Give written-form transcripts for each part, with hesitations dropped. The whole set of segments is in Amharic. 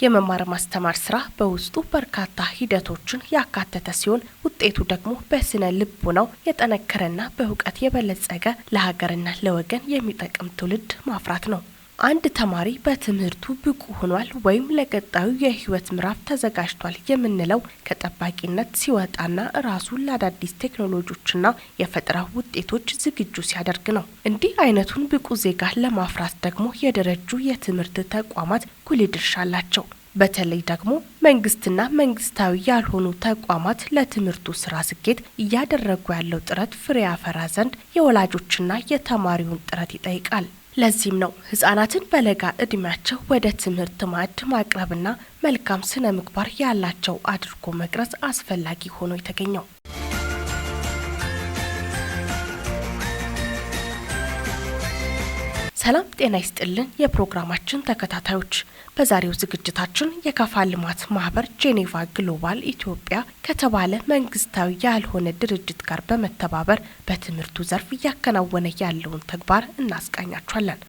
የመማር ማስተማር ስራ በውስጡ በርካታ ሂደቶችን ያካተተ ሲሆን፣ ውጤቱ ደግሞ በስነ ልቦናው የጠነከረና በእውቀት የበለጸገ፣ ለሀገርና ለወገን የሚጠቅም ትውልድ ማፍራት ነው። አንድ ተማሪ በትምህርቱ ብቁ ሆኗል ወይም ለቀጣዩ የህይወት ምዕራፍ ተዘጋጅቷል የምንለው ከጠባቂነት ሲወጣና ራሱን ለአዳዲስ ቴክኖሎጂዎችና የፈጠራ ውጤቶች ዝግጁ ሲያደርግ ነው። እንዲህ አይነቱን ብቁ ዜጋ ለማፍራት ደግሞ የደረጁ የትምህርት ተቋማት ጉልህ ድርሻ አላቸው። በተለይ ደግሞ መንግስትና መንግስታዊ ያልሆኑ ተቋማት ለትምህርቱ ስራ ስኬት እያደረጉ ያለው ጥረት ፍሬ ያፈራ ዘንድ የወላጆችና የተማሪውን ጥረት ይጠይቃል። ለዚህም ነው ህጻናትን በለጋ እድሜያቸው ወደ ትምህርት ማዕድ ማቅረብና መልካም ስነ ምግባር ያላቸው አድርጎ መቅረጽ አስፈላጊ ሆኖ የተገኘው። ሰላም ጤና ይስጥልን የፕሮግራማችን ተከታታዮች፣ በዛሬው ዝግጅታችን የከፋ ልማት ማህበር ጄኔቫ ግሎባል ኢትዮጵያ ከተባለ መንግስታዊ ያልሆነ ድርጅት ጋር በመተባበር በትምህርቱ ዘርፍ እያከናወነ ያለውን ተግባር እናስቃኛችኋለን።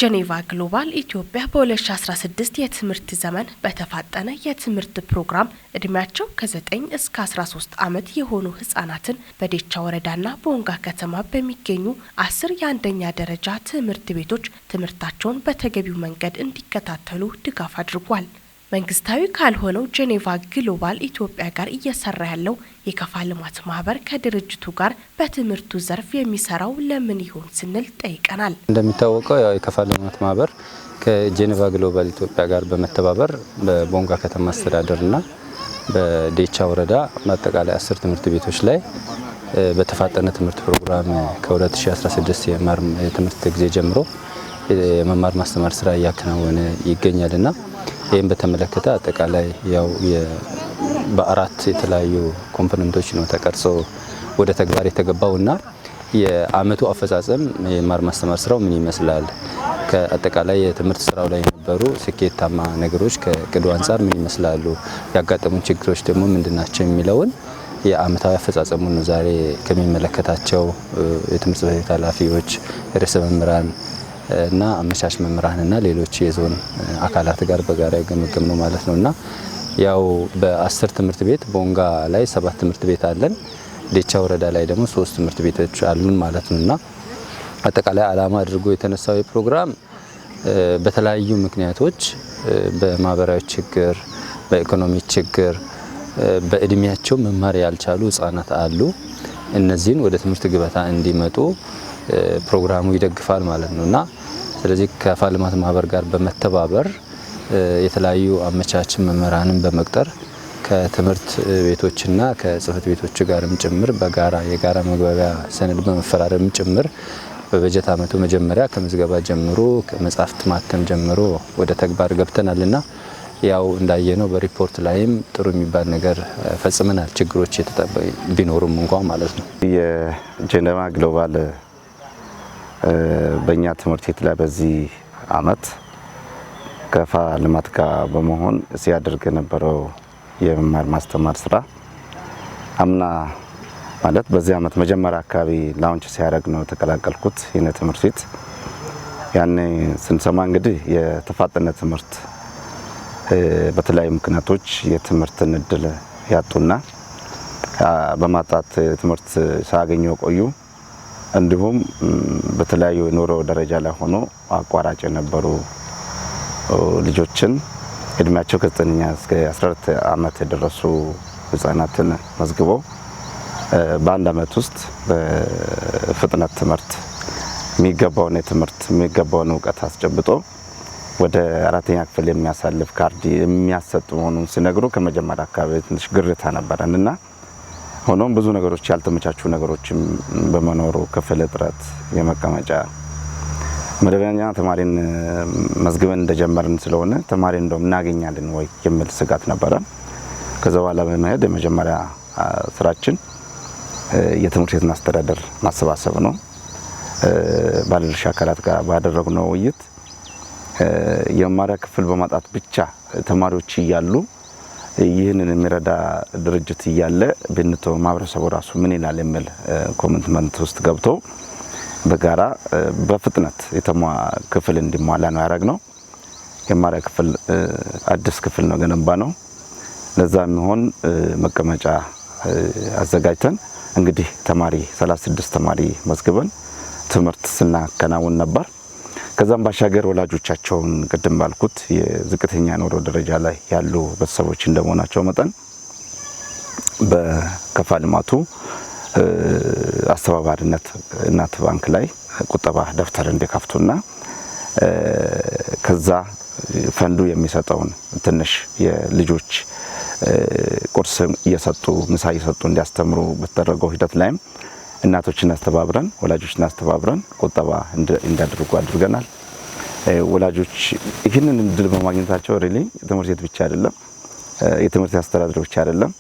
ጄኔቫ ግሎባል ኢትዮጵያ በ2016 የትምህርት ዘመን በተፋጠነ የትምህርት ፕሮግራም እድሜያቸው ከ9 እስከ 13 ዓመት የሆኑ ህጻናትን በዴቻ ወረዳና በቦንጋ ከተማ በሚገኙ 10 የአንደኛ ደረጃ ትምህርት ቤቶች ትምህርታቸውን በተገቢው መንገድ እንዲከታተሉ ድጋፍ አድርጓል። መንግስታዊ ካልሆነው ጄኔቫ ግሎባል ኢትዮጵያ ጋር እየሰራ ያለው የከፋ ልማት ማህበር ከድርጅቱ ጋር በትምህርቱ ዘርፍ የሚሰራው ለምን ይሆን ስንል ጠይቀናል። እንደሚታወቀው ያው የከፋ ልማት ማህበር ከጄኔቫ ግሎባል ኢትዮጵያ ጋር በመተባበር በቦንጋ ከተማ አስተዳደርና በዴቻ ወረዳ በአጠቃላይ 10 ትምህርት ቤቶች ላይ በተፋጠነ ትምህርት ፕሮግራም ከ2016 የትምህርት ጊዜ ጀምሮ የመማር ማስተማር ስራ እያከናወነ ይገኛልና፣ ይህም በተመለከተ አጠቃላይ ያው በአራት የተለያዩ component ኦች ነው ተቀርጾ ወደ ተግባር የተገባውና፣ የአመቱ አፈጻጸም የመማር ማስተማር ስራው ምን ይመስላል፣ ከአጠቃላይ የትምህርት ስራው ላይ የነበሩ ስኬታማ ነገሮች ከእቅዱ አንጻር ምን ይመስላሉ፣ ያጋጠሙ ችግሮች ደግሞ ምንድናቸው የሚለውን የአመታዊ አፈጻጸሙን ነው ዛሬ ከሚመለከታቸው የትምህርት ቤት ኃላፊዎች፣ ርዕሰ መምህራን እና አመቻች መምህራንና ሌሎች የዞን አካላት ጋር በጋራ የገመገም ነው ማለት ነውና፣ ያው በ10 ትምህርት ቤት፣ ቦንጋ ላይ 7 ትምህርት ቤት አለን። ዴቻ ወረዳ ላይ ደግሞ 3 ትምህርት ቤቶች አሉን ማለት ነውና፣ አጠቃላይ አላማ አድርጎ የተነሳው ፕሮግራም በተለያዩ ምክንያቶች፣ በማህበራዊ ችግር፣ በኢኮኖሚ ችግር በእድሜያቸው መማር ያልቻሉ ህጻናት አሉ። እነዚህን ወደ ትምህርት ገበታ እንዲመጡ ፕሮግራሙ ይደግፋል ማለት ነውና፣ ስለዚህ ከከፋ ልማት ማህበር ጋር በመተባበር የተለያዩ አመቻች መምህራንን በመቅጠር ከትምህርት ቤቶችና ከጽህፈት ቤቶች ጋርም ጭምር በጋራ የጋራ መግባቢያ ሰነድ በመፈራረም ጭምር በበጀት አመቱ መጀመሪያ ከምዝገባ ጀምሮ፣ ከመጻሕፍት ማተም ጀምሮ ወደ ተግባር ገብተናልና፣ ያው እንዳየነው በሪፖርት ላይም ጥሩ የሚባል ነገር ፈጽመናል። ችግሮች ቢኖሩም እንኳን ማለት ነው። የጄኔቫ ግሎባል በእኛ ትምህርት ቤት ላይ በዚህ አመት ከፋ ልማት ጋር በመሆን ሲያደርግ የነበረው የመማር ማስተማር ስራ አምና፣ ማለት በዚህ አመት መጀመሪያ አካባቢ launch ሲያደርግ ነው የተቀላቀልኩት ይህን ትምህርት ቤት። ያኔ ስንሰማ እንግዲህ የተፋጠነ ትምህርት በተለያዩ ምክንያቶች የትምህርትን እድል ያጡና በማጣት ትምህርት ሳያገኙ የቆዩ፣ እንዲሁም በተለያዩ የኑሮ ደረጃ ላይ ሆኖ አቋራጭ የነበሩ ልጆችን፣ እድሜያቸው ከ9ኛ እስከ 14 ዓመት የደረሱ ህጻናትን መዝግቦ በአንድ አመት ውስጥ በፍጥነት ትምህርት የሚገባውን የትምህርት የሚገባውን እውቀት አስጨብጦ ወደ አራተኛ ክፍል የሚያሳልፍ ካርድ የሚያሰጥ መሆኑን ሲነግሩ ከመጀመሪያ አካባቢ ትንሽ ግርታ ነበረን እና ሆኖም ብዙ ነገሮች፣ ያልተመቻቹ ነገሮችም በመኖሩ፣ ክፍል እጥረት፣ የመቀመጫ፣ መደበኛ ተማሪን መዝግበን እንደጀመርን ስለሆነ ተማሪ እንደውም እናገኛለን ወይ የሚል ስጋት ነበረ። ከዛ በኋላ በመሄድ የመጀመሪያ ስራችን የትምህርት ቤትን አስተዳደር ማሰባሰብ ነው። ባለድርሻ አካላት ጋር ባደረግነው ውይይት የመማሪያ ክፍል በማጣት ብቻ ተማሪዎች እያሉ፣ ይህንን የሚረዳ ድርጅት እያለ ብንተው ማህበረሰቡ ራሱ ምን ይላል የሚል commitment ውስጥ ገብቶ በጋራ በፍጥነት ክፍል እንዲሟላ ነው ያደረግነው። የመማሪያ ክፍል አዲስ ክፍል ነው ገነባ ነው። ለዛ የሚሆን መቀመጫ አዘጋጅተን እንግዲህ ተማሪ 36 ተማሪ መዝግበን ትምህርት ስናከናውን ነበር። ከዛም ባሻገር ወላጆቻቸውን ቅድም ባልኩት የዝቅተኛ ኑሮ ደረጃ ላይ ያሉ ቤተሰቦች እንደመሆናቸው መጠን በከፋ ልማቱ አስተባባሪነት እናት ባንክ ላይ ቁጠባ ደብተር እንዲከፍቱና ከዛ ፈንዱ የሚሰጠውን ትንሽ የልጆች ቁርስ እየሰጡ ምሳ እየሰጡ እንዲያስተምሩ በተደረገው ሂደት ላይም እናቶችን አስተባብረን ወላጆችን አስተባብረን ቁጠባ እንዲያደርጉ አድርገናል። ወላጆች ይህንን እድል በማግኘታቸው really ትምህርት ቤት ብቻ አይደለም፣ የትምህርት አስተዳደር ብቻ አይደለም፣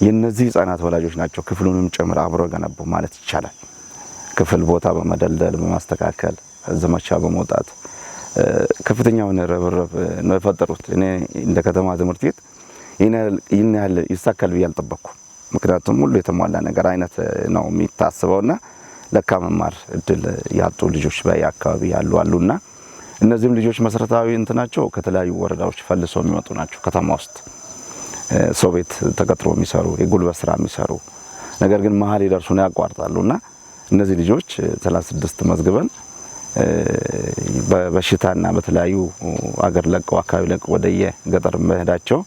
የነዚህ ህጻናት ወላጆች ናቸው ክፍሉንም ጭምር አብረው ገነቡ ማለት ይቻላል። ክፍል ቦታ በመደልደል በማስተካከል ዘመቻ በመውጣት ከፍተኛውን ርብርብ ነው የፈጠሩት። እኔ እንደ ከተማ ትምህርት ቤት ይህን ያህል ይሳካል ብዬ አልጠበቅኩም። ምክንያቱም ሁሉ የተሟላ ነገር አይነት ነው የሚታስበውና ለካ መማር እድል ያጡ ልጆች በየአካባቢ ያሉ አሉና እነዚህም ልጆች መሰረታዊ እንትናቸው ከተለያዩ ወረዳዎች ፈልሰው የሚመጡ ናቸው። ከተማ ውስጥ ሰው ቤት ተቀጥሮ የሚሰሩ፣ የጉልበት ስራ የሚሰሩ፣ ነገር ግን መሀል ይደርሱና ያቋርጣሉና እነዚህ ልጆች 36 መዝግበን በበሽታና በተለያዩ አገር ለቀው አካባቢ ለቀው ወደየ ገጠር መሄዳቸው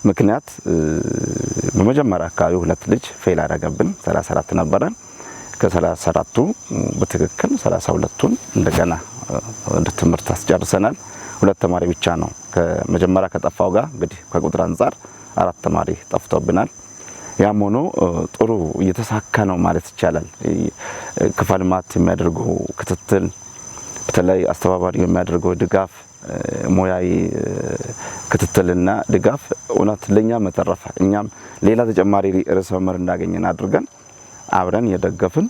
ምክንያት በመጀመሪያ አካባቢ ሁለት ልጅ fail አደረገብን። 34 ነበረን። ከ34ቱ በትክክል 32ቱን እንደገና ወደ ትምህርት አስጨርሰናል። ሁለት ተማሪ ብቻ ነው ከመጀመሪያ ከጠፋው ጋር እንግዲህ ከቁጥር አንጻር 4 ተማሪ ጠፍቶብናል። ያም ሆኖ ጥሩ እየተሳካ ነው ማለት ይቻላል። ከፋ ልማት የሚያደርገው ክትትል፣ በተለይ አስተባባሪ የሚያደርገው ድጋፍ፣ ሙያዊ ክትትልና ድጋፍ እውነት ለኛ መተረፈ። እኛም ሌላ ተጨማሪ ርዕሰ መምህር እንዳገኘን አድርገን አብረን የደገፍን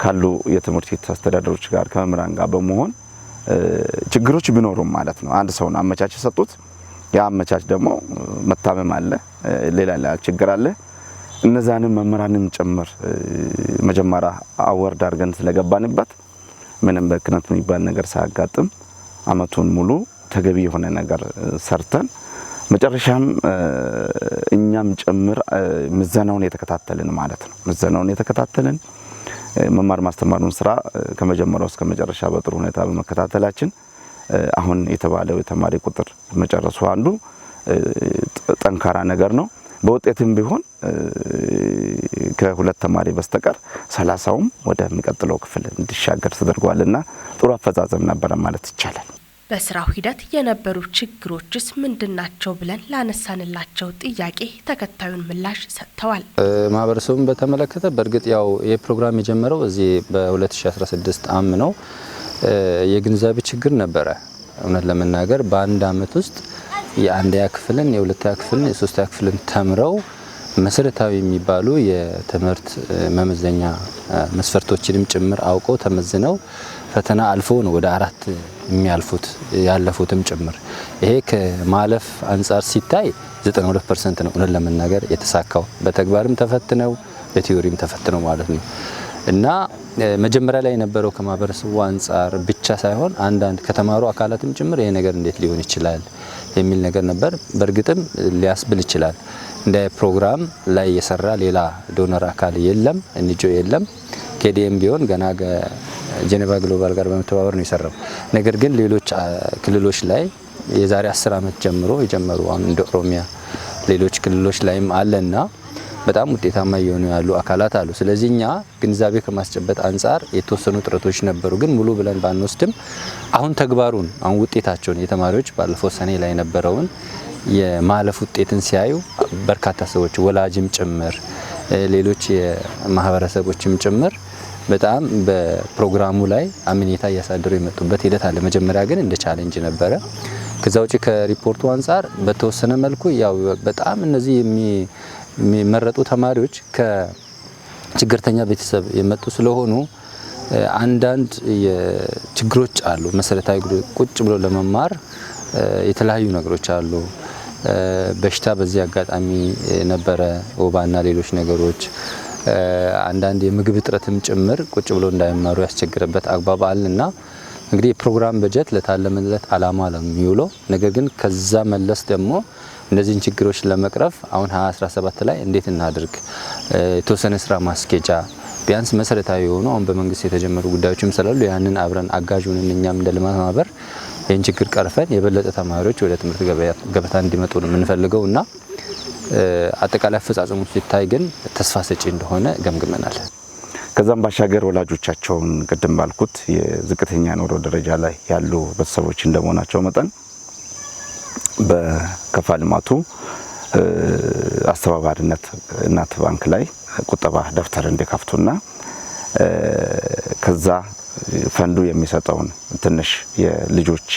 ካሉ የትምህርት ቤት አስተዳደሮች ጋር ከመምህራን ጋር በመሆን ችግሮች ቢኖሩም ማለት ነው አንድ ሰውን አመቻች የሰጡት፣ ያ አመቻች ደግሞ መታመም አለ፣ ሌላ ሌላ ችግር አለ። እነዛንም መምህራንም ጭምር መጀመሪያ አወርድ አድርገን ስለገባንበት ምንም በክነት የሚባል ነገር ሳያጋጥም አመቱን ሙሉ ተገቢ የሆነ ነገር ሰርተን መጨረሻም እኛም ጭምር ምዘናውን የተከታተልን ማለት ነው። ምዘናውን የተከታተልን መማር ማስተማሩን ስራ ከመጀመሪያው እስከ መጨረሻ በጥሩ ሁኔታ በመከታተላችን አሁን የተባለው የተማሪ ቁጥር መጨረሱ አንዱ ጠንካራ ነገር ነው። በውጤትም ቢሆን ከሁለት ተማሪ በስተቀር 30ውም ወደሚቀጥለው ክፍል እንዲሻገር ተደርጓልና ጥሩ አፈጻጸም ነበረ ማለት ይቻላል። በስራው ሂደት የነበሩ ችግሮችስ ምንድናቸው ብለን ላነሳንላቸው ጥያቄ ተከታዩን ምላሽ ሰጥተዋል። ማህበረሰቡን በተመለከተ በእርግጥ ያው የፕሮግራም የጀመረው እዚህ በ2016 ዓ.ም ነው። የግንዛቤ ችግር ነበረ። እውነት ለመናገር በአንድ አመት ውስጥ የአንደኛ ክፍልን፣ የሁለተኛ ክፍልን፣ የሶስተኛ ክፍልን ተምረው መሰረታዊ የሚባሉ የትምህርት መመዘኛ መስፈርቶችንም ጭምር አውቀው ተመዝነው ፈተና አልፈው ነው ወደ 4 የሚያልፉት ያለፉትም ጭምር። ይሄ ከማለፍ አንጻር ሲታይ 92% ነው እውነት ለመናገር የተሳካው፣ በተግባርም ተፈትነው በቲዮሪም ተፈትነው ማለት ነው። እና መጀመሪያ ላይ የነበረው ከማህበረሰቡ አንጻር ብቻ ሳይሆን አንዳንድ ከተማሩ አካላትም ጭምር ይሄ ነገር እንዴት ሊሆን ይችላል የሚል ነገር ነበር። በእርግጥም ሊያስብል ይችላል። እንደ ፕሮግራም ላይ የሰራ ሌላ donor አካል የለም፣ NGO የለም። KDM ቢሆን ገና ጄኔቫ ግሎባል ጋር በመተባበር ነው የሰራው። ነገር ግን ሌሎች ክልሎች ላይ የዛሬ 10 አመት ጀምሮ የጀመሩ አሁን እንደ ኦሮሚያ ሌሎች ክልሎች ላይም አለና በጣም ውጤታማ እየሆኑ ያሉ አካላት አሉ። ስለዚህ እኛ ግንዛቤ ከማስጨበጥ አንጻር የተወሰኑ ጥረቶች ነበሩ፣ ግን ሙሉ ብለን ባንወስድም አሁን ተግባሩን አሁን ውጤታቸውን የተማሪዎች ባለፈው ሰኔ ላይ የነበረውን የማለፍ ውጤትን ሲያዩ በርካታ ሰዎች ወላጅም ጭምር ሌሎች የማህበረሰቦችም ጭምር በጣም በፕሮግራሙ ላይ አመኔታ እያሳደሩ የመጡበት ሂደት አለ። መጀመሪያ ግን እንደ challenge ነበረ። ከዛ ውጪ ከሪፖርቱ አንጻር በተወሰነ መልኩ ያው በጣም እነዚህ የሚመረጡ ተማሪዎች ከችግርተኛ ቤተሰብ የመጡ ስለሆኑ አንዳንድ ችግሮች አሉ። መሰረታዊ ቁጭ ብሎ ለመማር የተለያዩ ነገሮች አሉ። በሽታ በዚህ አጋጣሚ ነበረ፣ ወባና ሌሎች ነገሮች። አንዳንድ የምግብ እጥረትም ጭምር ቁጭ ብሎ እንዳይማሩ ያስቸግረበት አግባብ አለና እንግዲህ የፕሮግራም በጀት ለታለመለት አላማ ነው የሚውለው። ነገር ግን ከዛ መለስ ደግሞ እነዚህን ችግሮች ለመቅረፍ አሁን 2017 ላይ እንዴት እናድርግ፣ የተወሰነ ስራ ማስኬጃ ቢያንስ መሰረታዊ የሆኑ አሁን በመንግስት የተጀመሩ ጉዳዮችም ስላሉ ያንን አብረን አጋዥ ሆነን እኛም እንደ ልማት ማህበር ይህን ችግር ቀርፈን የበለጠ ተማሪዎች ወደ ትምህርት ገበታ እንዲመጡ ነው የምንፈልገው እና አጠቃላይ አፈጻጸሙ ሲታይ ግን ተስፋ ሰጪ እንደሆነ ገምግመናል። ከዛም ባሻገር ወላጆቻቸውን ቅድም ባልኩት የዝቅተኛ ኑሮ ደረጃ ላይ ያሉ ቤተሰቦች እንደመሆናቸው መጠን በከፋ ልማቱ አስተባባሪነት እናት ባንክ ላይ ቁጠባ ደብተር እንዲከፍቱና ከዛ ፈንዱ የሚሰጠውን ትንሽ የልጆች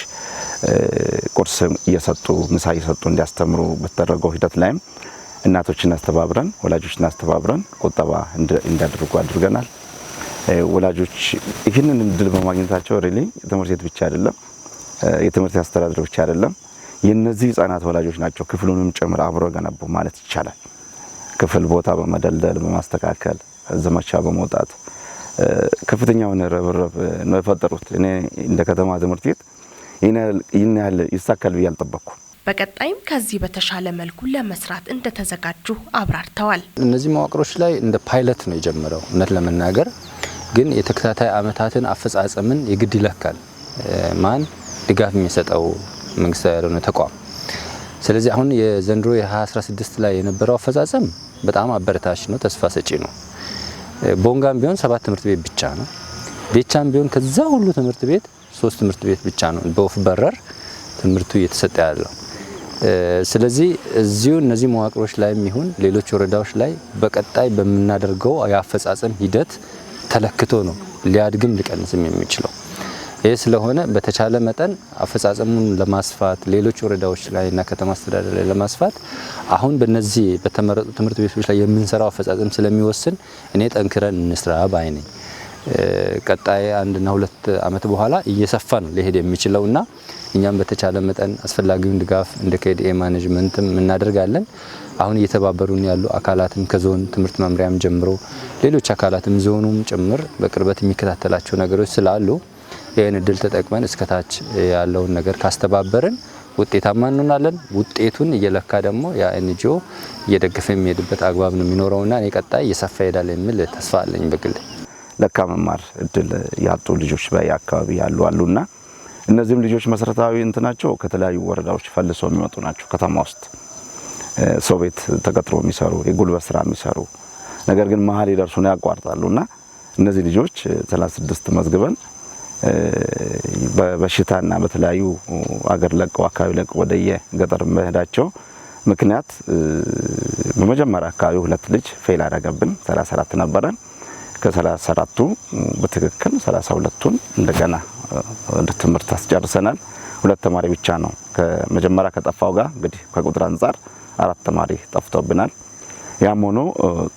ቁርስ እየሰጡ ምሳ እየሰጡ እንዲያስተምሩ በተደረገው ሂደት ላይም እናቶችን አስተባብረን ወላጆችን አስተባብረን ቁጠባ እንዲያደርጉ አድርገናል። ወላጆች ይህንን እድል በማግኘታቸው really ትምህርት ቤት ብቻ አይደለም፣ የትምህርት አስተዳደር ብቻ አይደለም፣ የነዚህ ህጻናት ወላጆች ናቸው ክፍሉንም ጭምር አብረው ገነቡ ማለት ይቻላል። ክፍል ቦታ በመደልደል በማስተካከል ዘመቻ በመውጣት ከፍተኛውን ርብርብ ነው የፈጠሩት። እኔ እንደ ከተማ ትምህርት ቤት ይህን ያህል ይሳካል ብዬ አልጠበቅኩም። በቀጣይም ከዚህ በተሻለ መልኩ ለመስራት እንደተዘጋጁ አብራርተዋል። እነዚህ መዋቅሮች ላይ እንደ ፓይለት ነው የጀመረው። እውነት ለመናገር ግን የተከታታይ አመታትን አፈጻጸምን የግድ ይለካል። ማን ድጋፍ የሚሰጠው መንግስታዊ ያልሆነ ተቋም። ስለዚህ አሁን የዘንድሮ የ2016 ላይ የነበረው አፈጻጸም በጣም አበረታች ነው፣ ተስፋ ሰጪ ነው። ቦንጋም ቢሆን 7 ትምህርት ቤት ብቻ ነው። ዴቻም ቢሆን ከዛ ሁሉ ትምህርት ቤት 3 ትምህርት ቤት ብቻ ነው በወፍ በረር ትምህርቱ እየተሰጠ ያለው። ስለዚህ እዚሁ እነዚህ መዋቅሮች ላይ ይሁን ሌሎች ወረዳዎች ላይ በቀጣይ በምናደርገው የአፈጻጸም ሂደት ተለክቶ ነው ሊያድግም ሊቀንስም የሚችለው። ይህ ስለሆነ በተቻለ መጠን አፈጻጸሙን ለማስፋት ሌሎች ወረዳዎች ላይና ከተማ አስተዳደር ላይ ለማስፋት አሁን በእነዚህ በተመረጡ ትምህርት ቤቶች ላይ የምንሰራው አፈጻጸም ስለሚወስን እኔ ጠንክረን እንስራ ባይ ነኝ። ቀጣይ 1 እና 2 አመት በኋላ እየሰፋ ነው ሊሄድ የሚችለውና እኛም በተቻለ መጠን አስፈላጊውን ድጋፍ እንደ KDA management ም እናደርጋለን። አሁን እየተባበሩን ያሉ አካላትም ከዞን ትምህርት መምሪያም ጀምሮ ሌሎች አካላትም ዞኑም ጭምር በቅርበት የሚከታተላቸው ነገሮች ስላሉ ይሄን እድል ተጠቅመን እስከታች ያለውን ነገር ካስተባበርን ውጤታማ እንሆናለን። ውጤቱን እየለካ ደግሞ ያ NGO እየደገፈ የሚሄድበት አግባብ ነው የሚኖረውና እኔ ቀጣይ እየሰፋ ይሄዳል የሚል ተስፋ አለኝ በግሌ። ለካ መማር እድል ያጡ ልጆች በየአካባቢ ያሉ አሉና እነዚህም ልጆች መሰረታዊ እንትናቸው ከተለያዩ ወረዳዎች ፈልሰው የሚመጡ ናቸው። ከተማ ውስጥ ሰው ቤት ተቀጥሮ የሚሰሩ የጉልበት ስራ የሚሰሩ ነገር ግን መሀል ይደርሱና ያቋርጣሉና እነዚህ ልጆች 36 መዝግበን በበሽታና በተለያዩ አገር ለቀው አካባቢ ለቀው ወደየ ገጠር መሄዳቸው ምክንያት በመጀመሪያ አካባቢ 2 ልጅ fail አደረገብን። 34 ነበረን። ከ34ቱ በትክክል 32ቱን እንደገና ወደ ትምህርት አስጨርሰናል። 2 ተማሪ ብቻ ነው ከመጀመሪያ ከጠፋው ጋር እንግዲህ ከቁጥር አንፃር 4 ተማሪ ጠፍቶብናል። ያም ሆኖ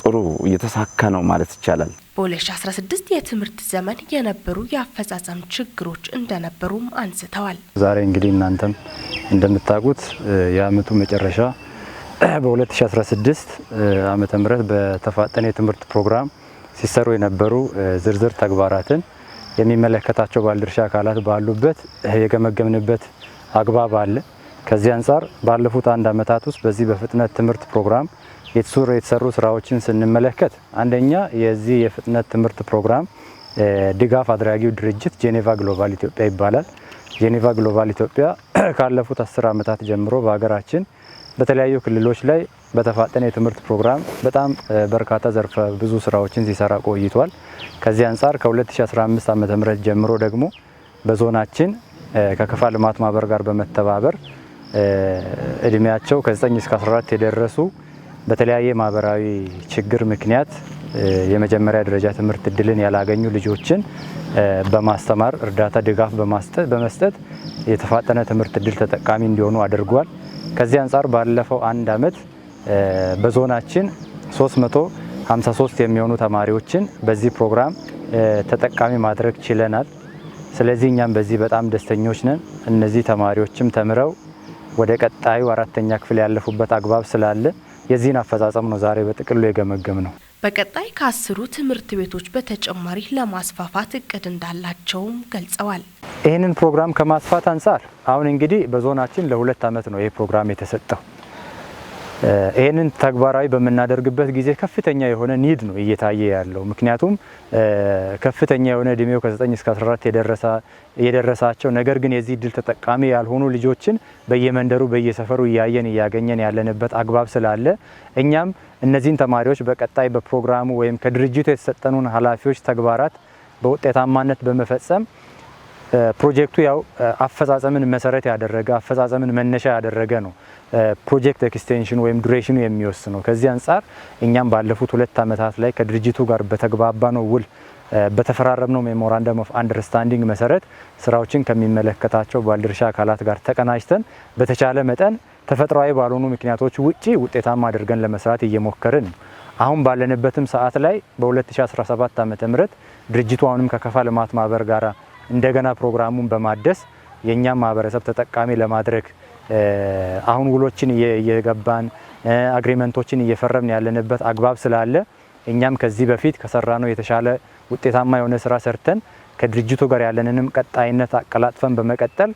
ጥሩ እየተሳካ ነው ማለት ይቻላል። በ2016 የትምህርት ዘመን የነበሩ የአፈጻጸም ችግሮች እንደነበሩም አንስተዋል። ዛሬ እንግዲህ እናንተም እንደምታውቁት የአመቱ መጨረሻ በ2016 ዓመተ ምህረት በተፋጠነ የትምህርት ፕሮግራም ሲሰሩ የነበሩ ዝርዝር ተግባራትን የሚመለከታቸው ባለድርሻ አካላት ባሉበት የገመገምንበት አግባብ አለ። ከዚህ አንፃር ባለፉት አንድ አመታት ውስጥ በዚህ በፍጥነት ትምህርት ፕሮግራም የተሰሩ ስራዎችን ስንመለከት አንደኛ የዚህ የፍጥነት ትምህርት ፕሮግራም ድጋፍ አድራጊው ድርጅት ጄኔቫ ግሎባል ኢትዮጵያ ይባላል። ጄኔቫ ግሎባል ኢትዮጵያ ካለፉት 10 አመታት ጀምሮ በሀገራችን በተለያዩ ክልሎች ላይ በተፋጠነ የትምህርት ፕሮግራም በጣም በርካታ ዘርፈ ብዙ ስራዎችን ሲሰራ ቆይቷል። ከዚህ አንፃር ከ2015 ዓመተ ምህረት ጀምሮ ደግሞ በዞናችን ከከፋ ልማት ማህበር ጋር በመተባበር እድሜያቸው ከ9 እስከ 14 የደረሱ በተለያየ ማህበራዊ ችግር ምክንያት የመጀመሪያ ደረጃ ትምህርት እድልን ያላገኙ ልጆችን በማስተማር እርዳታ ድጋፍ በመስጠት የተፋጠነ ትምህርት እድል ተጠቃሚ እንዲሆኑ አድርጓል። ከዚህ አንፃር ባለፈው አንድ አመት በዞናችን 353 የሚሆኑ ተማሪዎችን በዚህ ፕሮግራም ተጠቃሚ ማድረግ ችለናል። ስለዚህ እኛም በዚህ በጣም ደስተኞች ነን። እነዚህ ተማሪዎችም ተምረው ወደ ቀጣዩ 4ኛ ክፍል ያለፉበት አግባብ ስላለ የዚህን አፈጻጸም ነው ዛሬ በጥቅሉ የገመገምነው። በቀጣይ ከ10ሩ ትምህርት ቤቶች በተጨማሪ ለማስፋፋት እቅድ እንዳላቸውም ገልጸዋል። ይህንን ፕሮግራም ከማስፋት አንጻር አሁን እንግዲህ በዞናችን ለ2 ዓመት ነው ይህ ፕሮግራም የተሰጠው። ይህንን ተግባራዊ በምናደርግበት ጊዜ ከፍተኛ የሆነ need ነው እየታየ ያለው። ምክንያቱም ከፍተኛ የሆነ እድሜው ከ9 እስከ 14 የደረሳቸው ነገር ግን የዚህ እድል ተጠቃሚ ያልሆኑ ልጆችን በየመንደሩ በየሰፈሩ እያየን እያገኘን ያለንበት አግባብ ስላለ እኛም እነዚህን ተማሪዎች በቀጣይ በፕሮግራሙ ወይም ከድርጅቱ የተሰጠኑን ኃላፊዎች ተግባራት በውጤታማነት በመፈጸም ፕሮጀክቱ ያው አፈጻጸምን መሰረት ያደረገ፣ አፈጻጸምን መነሻ ያደረገ ነው ፕሮጀክት extension ወይም duration ኑ የሚወስነው። ከዚህ አንጻር እኛም ባለፉት 2 ዓመታት ላይ ከድርጅቱ ጋር በተግባባነው ውል፣ በተፈራረምነው memorandum of understanding መሰረት ስራዎችን ከሚመለከታቸው ባለድርሻ አካላት ጋር ተቀናጅተን በተቻለ መጠን ተፈጥሯዊ ባልሆኑ ምክንያቶች ውጪ ውጤታማ አድርገን ለመስራት እየሞከርን ነው። አሁን ባለንበትም ሰዓት ላይ በ2017 ዓ.ም. ድርጅቱ አሁንም ከከፋ ልማት ማህበር ጋር እንደገና ፕሮግራሙን በማደስ የእኛም ማህበረሰብ ተጠቃሚ ለማድረግ አሁን ውሎችን እየገባን፣ agreement ኦችን እየፈረምን ያለንበት አግባብ ስላለ እኛም ከዚህ በፊት ከሰራነው የተሻለ ውጤታማ የሆነ ስራ ሰርተን ከድርጅቱ ጋር ያለንንም ቀጣይነት አቀላጥፈን በመቀጠል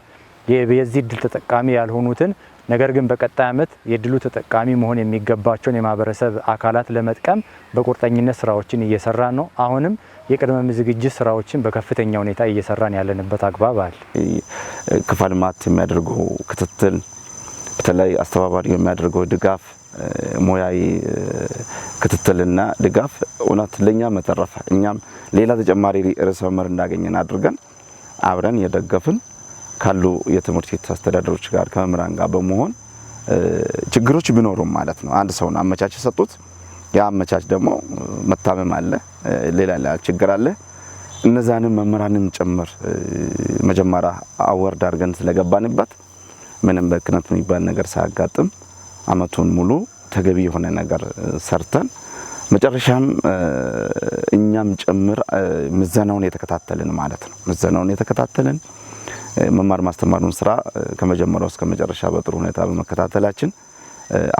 የዚህ እድል ተጠቃሚ ያልሆኑትን ነገር ግን በቀጣይ ዓመት የእድሉ ተጠቃሚ መሆን የሚገባቸውን የማህበረሰብ አካላት ለመጥቀም በቁርጠኝነት ስራዎችን እየሰራን ነው። አሁንም የቅድመ ዝግጅት ስራዎችን በከፍተኛ ሁኔታ እየሰራን ያለንበት አግባብ አለ። ከፋ ልማት የሚያደርገው ክትትል፣ በተለይ አስተባባሪ የሚያደርገው ድጋፍ፣ ሙያዊ ክትትልና ድጋፍ እውነት ለኛ መተረፈ። እኛም ሌላ ተጨማሪ ርዕሰ መምህር እንዳገኘን አድርገን አብረን የደገፍን ካሉ የትምህርት ቤት አስተዳደሮች ጋር ከመምህራን ጋር በመሆን ችግሮች ቢኖሩም ማለት ነው፣ አንድ ሰውን አመቻች የሰጡት፣ ያ አመቻች ደግሞ መታመም አለ፣ ሌላ ሌላ ችግር አለ። እነዛንም መምህራንም ጭምር መጀመሪያ aware አድርገን ስለገባንበት ምንም ብክነት የሚባል ነገር ሳያጋጥም አመቱን ሙሉ ተገቢ የሆነ ነገር ሰርተን መጨረሻም እኛም ጭምር ምዘናውን የተከታተልን ማለት ነው። ምዘናውን የተከታተልን መማር ማስተማሩን ስራ ከመጀመሪያው እስከ መጨረሻ በጥሩ ሁኔታ በመከታተላችን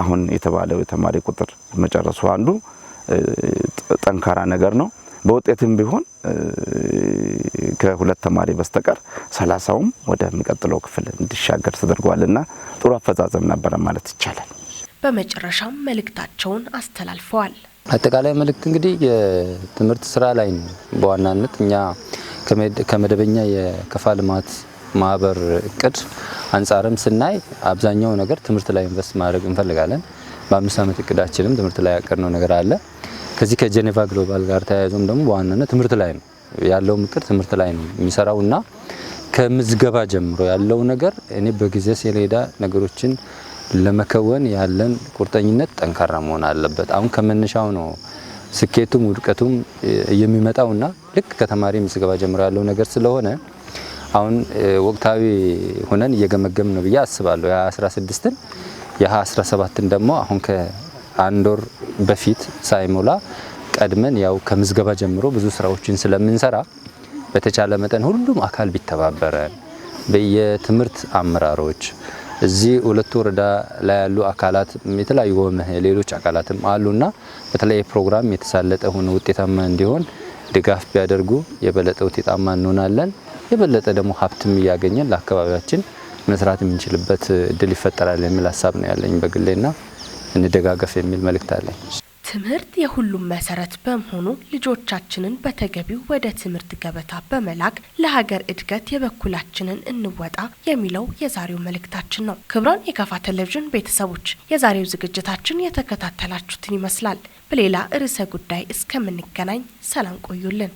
አሁን የተባለው የተማሪ ቁጥር መጨረሱ አንዱ ጠንካራ ነገር ነው። በውጤትም ቢሆን ከሁለት ተማሪ በስተቀር 30ውም ወደሚቀጥለው ክፍል እንዲሻገር ተደርጓልና ጥሩ አፈጻጸም ነበረ ማለት ይቻላል። በመጨረሻም መልእክታቸውን አስተላልፈዋል። አጠቃላይ መልእክት እንግዲህ የትምህርት ስራ ላይ ነው። በዋናነት እኛ ከመደበኛ የከፋ ልማት ማህበር እቅድ አንጻርም ስናይ አብዛኛው ነገር ትምህርት ላይ invest ማድረግ እንፈልጋለን። በ5 ዓመት እቅዳችንም ትምህርት ላይ ያቀድነው ነገር አለ። ከዚህ ከጄኔቫ ግሎባል ጋር ተያይዞም ደግሞ በዋናነት ትምህርት ላይ ነው ያለው እቅድ፣ ትምህርት ላይ ነው የሚሰራውና ከምዝገባ ጀምሮ ያለው ነገር እኔ በጊዜ ሰሌዳ ነገሮችን ለመከወን ያለን ቁርጠኝነት ጠንካራ መሆን አለበት። አሁን ከመነሻው ነው ስኬቱም ውድቀቱም የሚመጣውና ልክ ከተማሪ ምዝገባ ጀምሮ ያለው ነገር ስለሆነ አሁን ወቅታዊ ሆነን እየገመገምን ነው ብዬ አስባለሁ። የ16ን የ17ን ደግሞ አሁን ከአንድ ወር በፊት ሳይሞላ ቀድመን ያው ከምዝገባ ጀምሮ ብዙ ስራዎችን ስለምንሰራ በተቻለ መጠን ሁሉም አካል ቢተባበረን፣ በየትምህርት አመራሮች፣ እዚህ ሁለቱ ወረዳ ላይ ያሉ አካላት፣ የተለያዩ ሌሎች አካላትም አሉና በተለይ ፕሮግራም የተሳለጠ ሆኖ ውጤታማ እንዲሆን ድጋፍ ቢያደርጉ የበለጠ ውጤታማ እንሆናለን። የበለጠ ደግሞ ሀብትም እያገኘን ለአካባቢያችን መስራት የምንችልበት እድል ይፈጠራል የሚል ሀሳብ ነው ያለኝ በግሌና እንደጋገፍ የሚል መልእክት አለኝ። ትምህርት የሁሉም መሰረት በመሆኑ ልጆቻችንን በተገቢው ወደ ትምህርት ገበታ በመላክ ለሀገር እድገት የበኩላችንን እንወጣ የሚለው የዛሬው መልእክታችን ነው። ክቡራን የካፋ ቴሌቪዥን ቤተሰቦች፣ የዛሬው ዝግጅታችን የተከታተላችሁትን ይመስላል። በሌላ ርዕሰ ጉዳይ እስከምንገናኝ ሰላም ቆዩልን።